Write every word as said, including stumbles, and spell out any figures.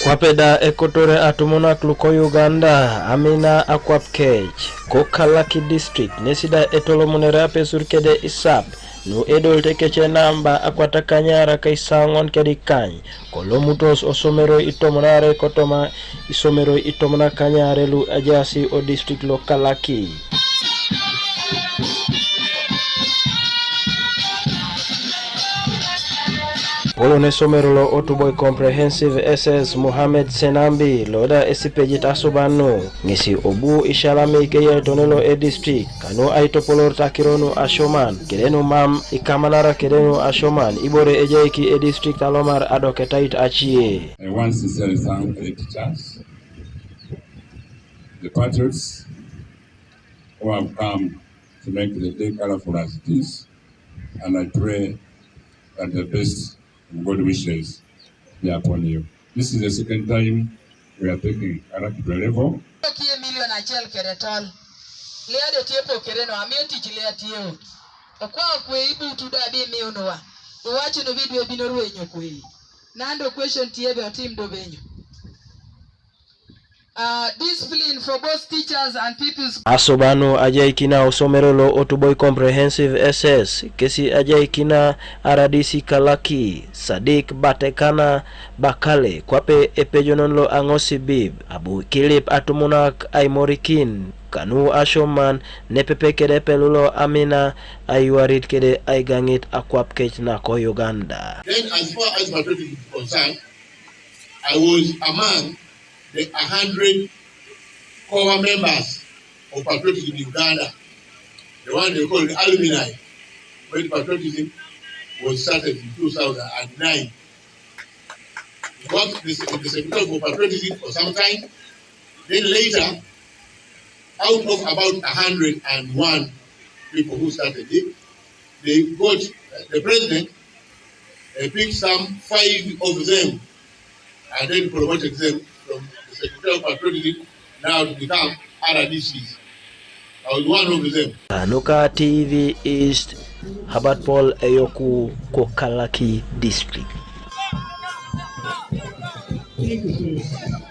Kwape da ekotore atumunak luko Uganda, amina akwap kec, ko Kalaki District, nesi da etolomunere apesur kede isap, nu edol tekece namba akwatakanyara kaisaŋon kede ikany, kolomutos osomero itomonare kotoma isomero itomonakanyare lu ajaasi o district lo Kalaki. Polo ne somero lo Otuboi Comprehensive S S Mohamed Senambi lo da esipejit asuban nu, ŋesi obu isalami keyaiton lo e district, kanu aitopolor takiro nu asioman, kede nu mam ikamanara kede nu asioman, ibore ejaiki e district alomar adoketait acie. I want to sincerely thank the teachers, the patriots who have come to make the day colorful as it is, and I pray that the best of God wishes be upon you. This is the second time we are taking Kalaki to a level. Kie milion achiel kede tol. Liade tie pokere no, amiyo tich lia tie ot. Okwa okwe ibutu da bi miyo nowa. Iwacho no bidwe bino rwenyo kwe. Nando question tie be otim do benyo. Uh, discipline for both teachers and pupils. Asobanu ajaikina osomero lo Otuboi Comprehensive S S, kesi ajaikina R D C Kalaki, Sadik Batekana Bakale, kwape epejonon lo aŋosibib, abu kilip atumunak aimorikin, kanu asioman, nepepe kede pelu lo amina, aiwarit kede aigaŋit akwap kec nako Uganda. Then, as far as patriotism is concerned, I was among the hundred core members of Patriotism Uganda, the one they call the alumni, when patriotism was started in two thousand nine. Worked with the Secretary for Patriotism for some time. Then later, out of about a hundred and one people who started it, they got, uh, the president, uh, picked some five of them and then promoted them from the Secretary of Patriotism now to become R D Cs. I was one of them. Kanuka T V East, Herbert Paul Eyoku, Kokalaki District. Thank you so much.